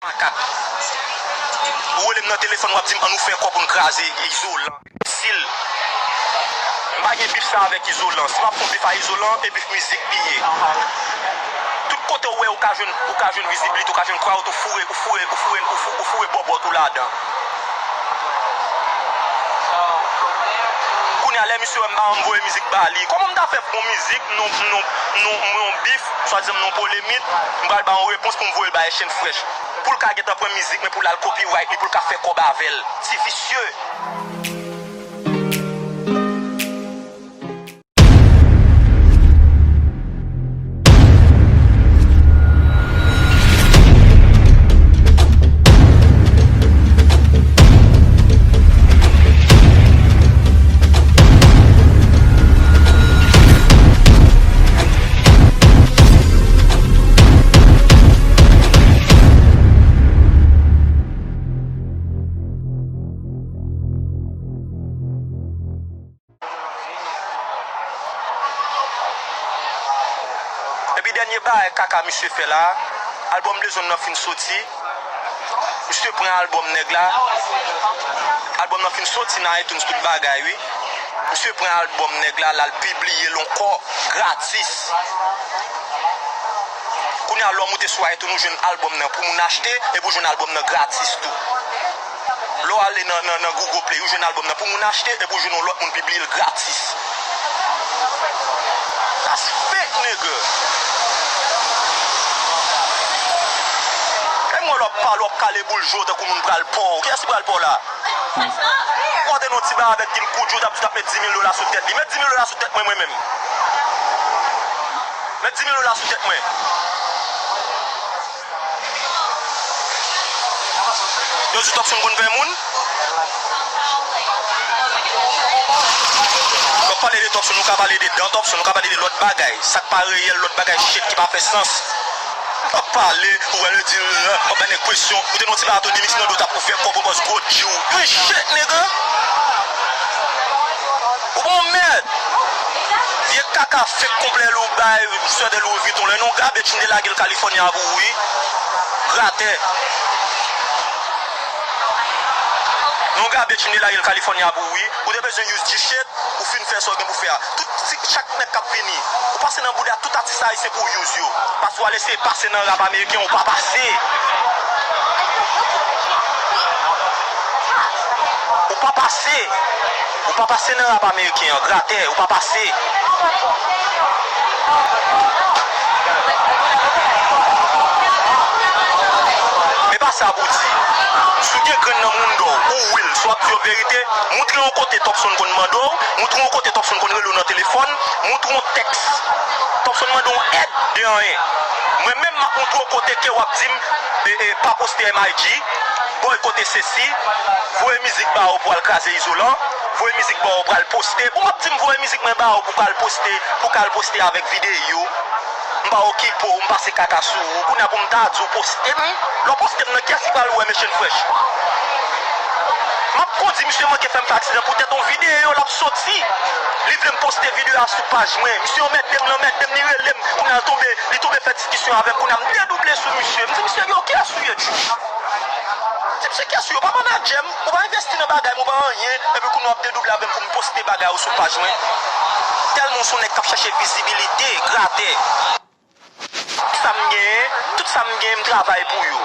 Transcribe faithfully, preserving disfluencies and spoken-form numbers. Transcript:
Makak. Ou rele m nan telefòn, w ap di m, "An nou fè kò pou n kraze Izolan." Enbesil. M pa gen bif sa avèk Izolan. Si m ap fè yon bif a Izolan, e bif mizik li ye. Tout kote ou wè ou ka jwenn, ou ka jwenn vizibilite, ou ka jwenn crowd, ou foure, ou foure, ou foure, ou fou-, ou foure bòbòt ou ladan. Kounye a, lè misye wè m pa janm voye mizik ba li, kòman m ta fè pou yon mizik, m nan, m nan, m nan, m nan yon bif, swadizan m nan yon polemik, m pral ba yon repons pou m voye l bay Echann Fresh? Pou l ka gentan pran mizik mwen, pou l al copyright li, pou l ka fè kòb avè l. Ti visye. Epi dènye bagay kaka misye fè la, albòm Dezonn nan fin soti, misye pran albòm nèg la, albòm nan fin soti nan iTunes tout bagay wi, misye pran albòm nèg la, l al pibliye l ankò gratis. Kounye a lè w moute sou iTunes ou jwenn albòm nan pou moun achte, epi ou jwenn albòm nan gratis tou. Lè w ale nan, nan, nan Google Play, ou jwenn albòm nan pou moun achte, epi ou jwenn yon lòt moun pibliye l gratis. That's fake, nigga. Lè m wè lè w ap pale, w ap kale boul je w tankou moun pral paw. Kiyès ki pral paw la? Ou te nan ti bagay avèk King Koudjou, w t ap di w t ap met dis mil dola sou tèt li. Met dis mil dola sou tèt mwen, mwen menm. Met dis mil dola sou tèt mwen. Yo di Topson konn fè moun. Lè w pale de Topson, nou ka pale de dan Topson, nou ka pale de lòt bagay. Sa k pa reyèl, lòt bagay shit ki pa fè sans. W ap pale, ou wè l di, w ap bay nèg presyon. Ou te nan ti bato de mizik nan do, t ap pou fè kòb, ou bòs gwo djou. You shit, nigga. Ou bon mèd. Vye kaka fake konplè Louis bay, sè de Louis Vuitton. Lè non gabe tchinde lage l California pou ou, wi. Gratè. Non gabe tchinde lage l California pou ou, wi. Ou te bezwen use G-Shit, ou fin fè sa w gen pou fè a. Tout, si, chak nèg k ap vini, ou pase nan bouda tout atis ayisyen pou w use yo. Paske w al eseye pase nan rap ameriken, ou pa pase. Ou pa pase. Ou pa pase nan rap ameriken an, gratè, ou pa pase. Men pa sa pou di. Si w gen grenn nan mouda w, ou will, si w ap di yon verite, moutre yon kote Topson konn mande w, moutre yon kote Topson konn rele w nan telefòn, moutre yon tèks Topson mande w èd de anyen. Mwen menm, m ap moutre w kote ke w ap di m, e, e, pa poste M I G, bòykote sesi, voye mizik ba w pou al kraze Izolan, voye mizik ba w pou al poste. Bon, w ap di m voye mizik mwen ba w pou w al poste, pou w al poste avèk videyo. M pa okipe w, m pase kaka sou ou. Kounye a pou m ta di w poste m, lè w poste m nan, kiyès ki pral wè m Echann Fresh? M ap kondi, misye manke fè m fè aksidan poutèt yon videyo l ap soti. Li vle m poste videyo a sou paj mwen. Misye anmède m, l anmède m, li rele m. Kounye a l tonbe, li tonbe fè diskisyon avè m. Kounye a m dedouble sou misye. M di misye, yo, kiyès ou ye, tchou? M di misye, kiyès ou ye? Ou pa manadjè m, ou pa envesti nan bagay m, ou pa anyen. Epi kounye a w ap dedouble avè m pou m poste bagay ou sou paj mwen. Tèlman w se yon nèg k ap chèche vizibilite, gratè. Tout sa m genyen, tout sa m genyen, m travay pou yo.